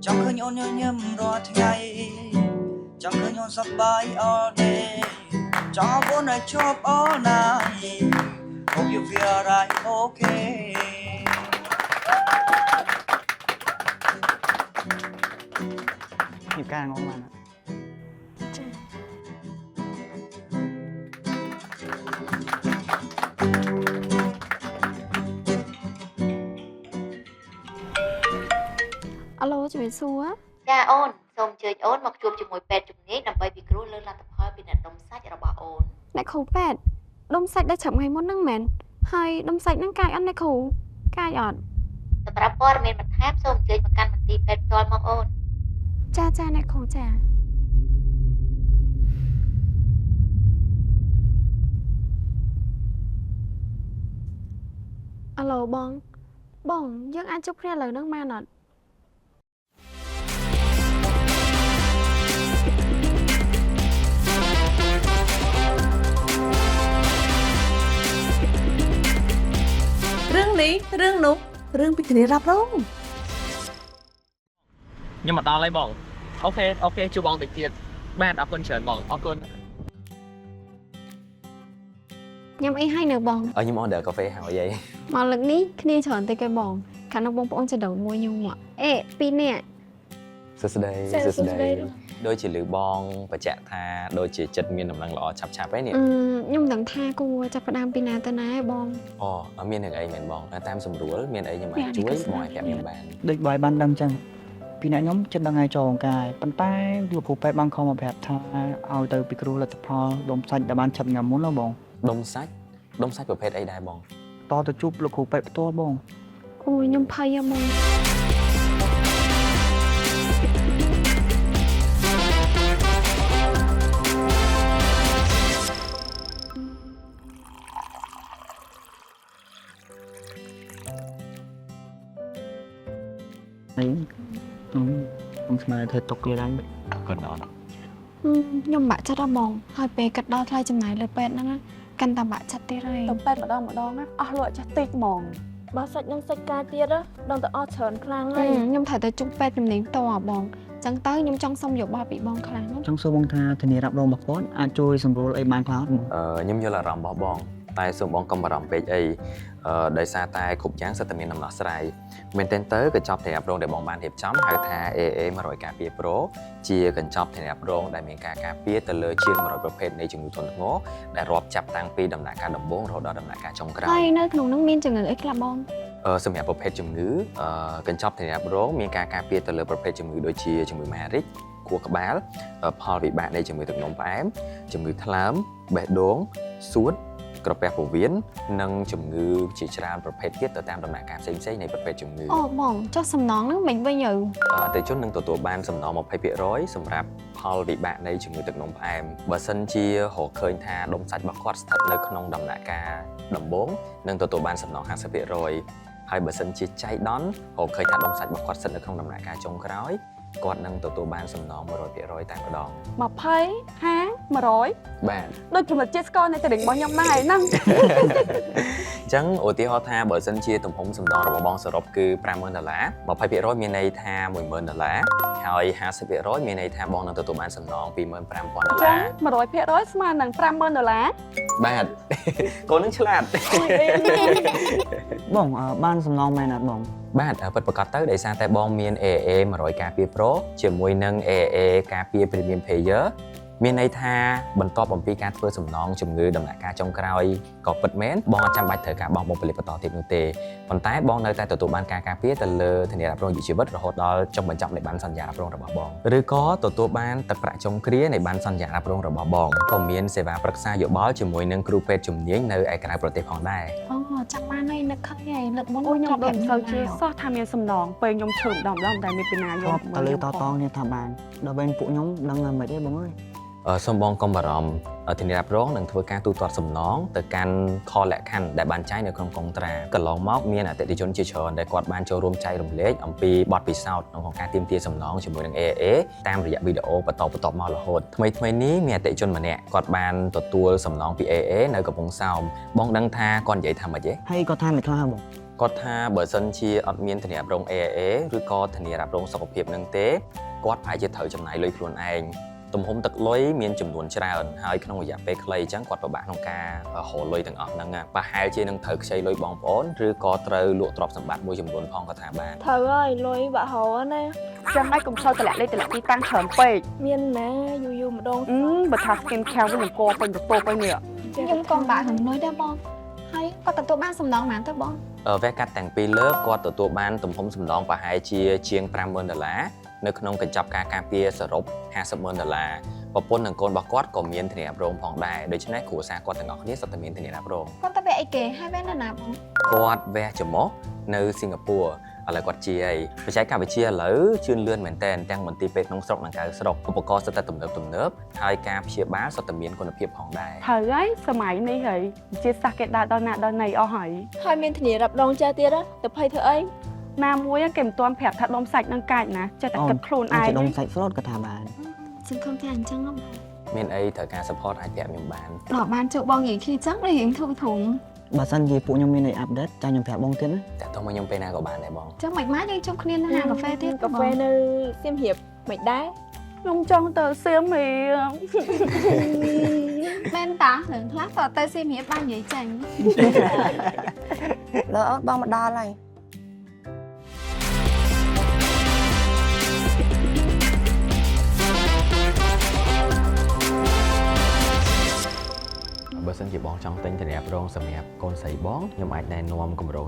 ចង់ឃើញអូនញញឹមរាល់ថ្ងៃចង់ឃើញអូនសប្បាយ all day ចង់ឲ្យអូនឲ្យជាប់ all night. Hope you feel right, okay. ញការងំបាន ចាអាឡូជំរាបសួរ ចាអូនសូមអញ្ជើញអូនមកជួបជាមួយពេទ្យជំនាញដើម្បីពិគ្រោះលើលទ្ធផលពិនិត្យដុំសាច់របស់អូន អ្នកគ្រូពេទ្យដុំសាច់ដែលច្រាប់ថ្ងៃមុនហ្នឹងមែនហើយដុំសាច់ហ្នឹងកាយអត់អ្នកគ្រូកាយអត់ សម្រាប់ព័ត៌មានបន្ថែមសូមអញ្ជើញមកកាន់មន្ទីរពេទ្យផ្ទាល់មកអូន ចាចាអ្នកគ្រូចាអាឡូបង បងយើងអាចជួបគ្នាឥឡូវហ្នឹងបានអត់ រឿងនេះរឿងនោះរឿងពីធានារ៉ាប់រង ខ្ញុំមកដល់ហើយបង okay okay ជួបបងតិចទៀតបាទអរគុណច្រើនបងអរគុណ ញ៉ាំអីហើយនៅបង អើខ្ញុំ order កាហ្វេហើយអី មកលើកនេះគ្នាច្រើនតិចគេបងខាងនោះបងប្អូនចដូនមួយខ្ញុំមកអេពីរនាក់ សួស្តី សួស្តី ដូចជាលឺបងបញ្ជាក់ថាដូចជាចិត្តមានដំណឹងល្អឆាប់ឆាប់ហើយនេះ អឺខ្ញុំមិនដឹងថាគួរចាប់ផ្ដើមពីណាទៅណាឯងបង អូអត់មានរឿងអីមែនបងតាមសម្រួលមានអីខ្ញុំអាចជួយបងអាចប្រាប់ខ្ញុំបាន ដូចបាយបានដឹងចឹងពីអ្នកខ្ញុំចិត្តដឹងឲ្យចូលអង្គការប៉ុន្តែលោកគ្រូពេទ្យបានខំមកប្រាប់ថាឲ្យទៅពិគ្រោះលទ្ធផលដុំសាច់ដែលបានឆាប់ញ៉ាំមុនណាបង ដុំសាច់ដុំសាច់ប្រភេទអីដែរបង តទៅជួបលោកគ្រូពេទ្យផ្ទាល់បង អូយខ្ញុំភ័យហ៎បង អីខ្ញុំស្មានធ្វើຕົកទៀតហើយ អរគុណអូន ហឹមខ្ញុំបាក់ចិត្តហ៎បងហើយពេលគិតដល់ថ្លៃចំណាយលើពេទ្យហ្នឹងណាកាន់តែបាក់ចិត្តទៀតហើយ ទៅពេទ្យម្ដងម្ដងណាអស់លក់ចាស់តិចហ្មង បើសាច់នឹងសាច់ការទៀតណាដឹងតែអស់ច្រើនខ្លាំងហើយ ខ្ញុំត្រូវទៅជួបពេទ្យជំនាញផ្ទាល់ហ៎បងអញ្ចឹងទៅខ្ញុំចង់សុំយោបល់ពីបងខ្លះណា ចង់សួរបងថាធានារ៉ាប់រងរបស់គាត់អាចជួយសម្រួលអីបានខ្លះអត់បង អឺខ្ញុំយល់អារម្មណ៍របស់បងតែសូមបងកុំបារម្ភពេកអីអឺដោយសារតែគ្រប់យ៉ាងសុទ្ធតែមានដំណោះស្រាយមែនទែនទៅកញ្ចប់ធានារ៉ាប់រងដែលបងបានរៀបចំហៅថា AA 100ការពារ Pro ជាកញ្ចប់ធានារ៉ាប់រងដែលមានការការពារទៅលើជាង100ប្រភេទនៃជំងឺធ្ងន់ធ្ងរដែលរាប់ចាប់តាំងពីដំណាក់កាលដំបូងរហូតដល់ដំណាក់កាលចុងក្រោយ ហើយនៅក្នុងហ្នឹងមានជំងឺអីខ្លះបង សម្រាប់ប្រភេទជំងឺកញ្ចប់ធានារ៉ាប់រងមានការការពារទៅលើប្រភេទជំងឺដូចជាជំងឺមហារីកខួរក្បាលផលវិបាកនៃជំងឺទឹកនោមផ្អែមជំងឺថ្លើមបេះដូងសួតក្រពះពោះវៀននិងជំងឺជាច្រើនប្រភេទទៀតទៅតាមដំណាក់កាលផ្សេងៗនៃប្រភេទជំងឺ អូបងចុះសំណងហ្នឹងមិនវិញទៅ អតិថិជននឹងទទួលបានសំណង20%សម្រាប់ផលវិបាកនៃជំងឺទឹកនោមផ្អែមបើសិនជារកឃើញថាដុំសាច់របស់គាត់ស្ថិតនៅក្នុងដំណាក់កាលដំបូងនឹងទទួលបានសំណង50%ហើយបើសិនជាចៃដន្យរកឃើញថាដុំសាច់របស់គាត់ស្ថិតនៅក្នុងដំណាក់កាលចុងក្រោយគាត់នឹងទទួលបានសំណង100%តែម្ដង 20 50 100 បាទ ដូចកម្រិតជាតិស្ករនៃតរិងរបស់ខ្ញុំដែរហ្នឹង អញ្ចឹងឧទាហរណ៍ថាបើសិនជាទំហំសំណងរបស់បងសរុបគឺ50000ដុល្លារ20%មានន័យថា10000ដុល្លារហើយ50%មានន័យថាបងនឹងទទួលបានសំណង25000ដុល្ ចឹ លា ង រ 100%ស្មើនឹង50000ដុល្លារ បាទ កូននឹងឆ្លាត អូយអេ បងអឺបានសំណងមែនអត់បង បាទពិតប្រាកដទៅដោយសារតែបងមាន AAA 100ការពារ Pro ជាមួយនឹង AAA ការពារ Premium Payer មានន័យថាបន្ទាប់អំពីការធ្វើសំណងជំងឺដំណាក់កាលចុងក្រោយក៏ពិតមែនបងអត់ចាំបាច់ត្រូវការបង់បុព្វលាបន្តទៀតនោះទេប៉ុន្តែបងនៅតែទទួលបានការការពារទៅលើធានារ៉ាប់រងអាយុជីវិតរហូតដល់ចុងបញ្ចប់នៃបានសន្យារ៉ាប់រងរបស់បងឬក៏ទទួលបានទឹកប្រាក់ចុងគ្រានៃបានសន្យារ៉ាប់រងរបស់បងក៏មានសេវាប្រឹក្សាយោបល់ជាមួយនឹងគ្រូពេទ្យជំនាញនៅឯក្រៅប្រទេសផងដែរ អូចាំបានហើយនឹកឃើញហើយលើកមុន អូយខ្ញុំដូចមិនសូវជឿ ដែរ សោះថាមានសំណងពេលខ្ញុំឈើម្ដងម្ដងតែមានពីណាយក ធ្លាប់តែលើតតគ្នាថាបានដល់ពេលពួកខ្ញុំដឹងថាមិនទេបងអើយ សូមបងកុំបារម្ភធានារ៉ាប់រងនឹងធ្វើការទូទាត់សំណងទៅកាន់ខលក្ខខណ្ឌដែលបានចែងនៅក្នុងកុងត្រាកន្លងមកមានអតិថិជនជាច្រើនដែលគាត់បានចូលរួមចែករំលែកអំពីបទពិសោធន៍ក្នុងការទាមទារសំណងជាមួយនឹង AAA តាមរយៈវីដេអូបន្តបន្ទាប់មករហូតថ្មីថ្មីៗនេះមានអតិថិជនម្នាក់គាត់បានទទួលសំណងពី AAA នៅកំពង់សោមបងដឹងថាគាត់និយាយថាម៉េចទេ ហើយគាត់ថាមិនខ្លះហ៎បង គាត់ថាបើសិនជាអត់មានធានារ៉ាប់រង AIA ឬក៏ធានារ៉ាប់រងសុខភាពនឹងទេគាត់ប្រហែលជាត្រូវចំណាយលុយខ្លួនឯងទំហំទឹកលុយមានចំនួនច្រើនហើយក្នុងរយៈពេលខ្លីអញ្ចឹងគាត់ពិបាកក្នុងការរកលុយទាំងអស់ហ្នឹងណាប្រហែលជានឹងត្រូវខ្ចីលុយបងប្អូនឬក៏ត្រូវលក់ទ្រព្យសម្បត្តិមួយចំនួនផងក៏ថាបាន ត្រូវហើយលុយបាក់ហៅណា ចាំហើយកុំសូវតម្លាក់លេខតម្លាក់ទីតាំងច្រើនពេក មានណាយូរយូរម្ដង អឺបើថា skin care វិញអង្គពេញបន្ទប់ហើយនេះ ខ្ញុំក៏បាក់រឿងលុយដែរបងហើយគាត់ទទួលបានសំណងប៉ុន្មានទៅបង វះកាត់ទាំងពីរលើកគាត់ទទួលបានទំហំសំណងប្រហែលជាជាង50000ដុល្លារនៅក្នុងកញ្ចប់ការការពារសរុប500,000ដុល្លារប្រពន្ធនិងកូនរបស់គាត់ក៏មានធានារ៉ាប់រងផងដែរដូច្នេះគ្រួសារគាត់ទាំងអស់គ្នាសុទ្ធតែមានធានារ៉ាប់រង គាត់ទៅវះអីគេហើយវះនៅណាបង គាត់វះច្រមុះនៅសិង្ហបុរីឥឡូវគាត់ជាអីបច្ចេកវិទ្យាឥឡូវជឿនលឿនមែនទែនទាំងមន្ទីរពេទ្យក្នុងស្រុកនិងក្រៅស្រុកឧបករណ៍សុទ្ធតែទំនើបទំនើបហើយការព្យាបាលសុទ្ធតែមានគុណភាពផងដែរ ត្រូវហើយសម័យនេះហើយវិជាសាស្ត្រគេដើរដល់ណាដល់ណីអស់ហើយ ហើយមានធានារ៉ាប់រងចាស់ទៀតណាទៅភ័យធ្វើអី ណាមួយគេមិនទាន់ប្រាប់ថាដុំសាច់នឹងកាចណាចេះតែគិតខ្លួនឯង អាចជាដុំសាច់ស្លូតក៏ថាបាន សង្ឃឹមថាអញ្ចឹងហ៎បង មានអីត្រូវការ support អាចប្រាប់ខ្ញុំបាន ដល់បានជួបបងនិយាយគ្នាអញ្ចឹងដូចរៀងធូរធុង បើសិនជាពួកខ្ញុំមានអី update ចាំខ្ញុំប្រាប់បងទៀតណា តាក់ទងមកខ្ញុំពេលណាក៏បានដែរបង ចឹងមិនម៉េចយើងជួបគ្នានៅហាងកាហ្វេទៀត កាហ្វេនៅសៀមរាបមិនដែរ ខ្ញុំចង់ទៅសៀមរាប មែនតារឿងខ្លះក៏ទៅសៀមរាបបាននិយាយចេញ លើអូនបងមកដល់ហើយ បើសិនជាបងចង់ទិញធានារ៉ាប់រងសម្រាប់កូនស្រីបងខ្ញុំអាចណែនាំគម្រោង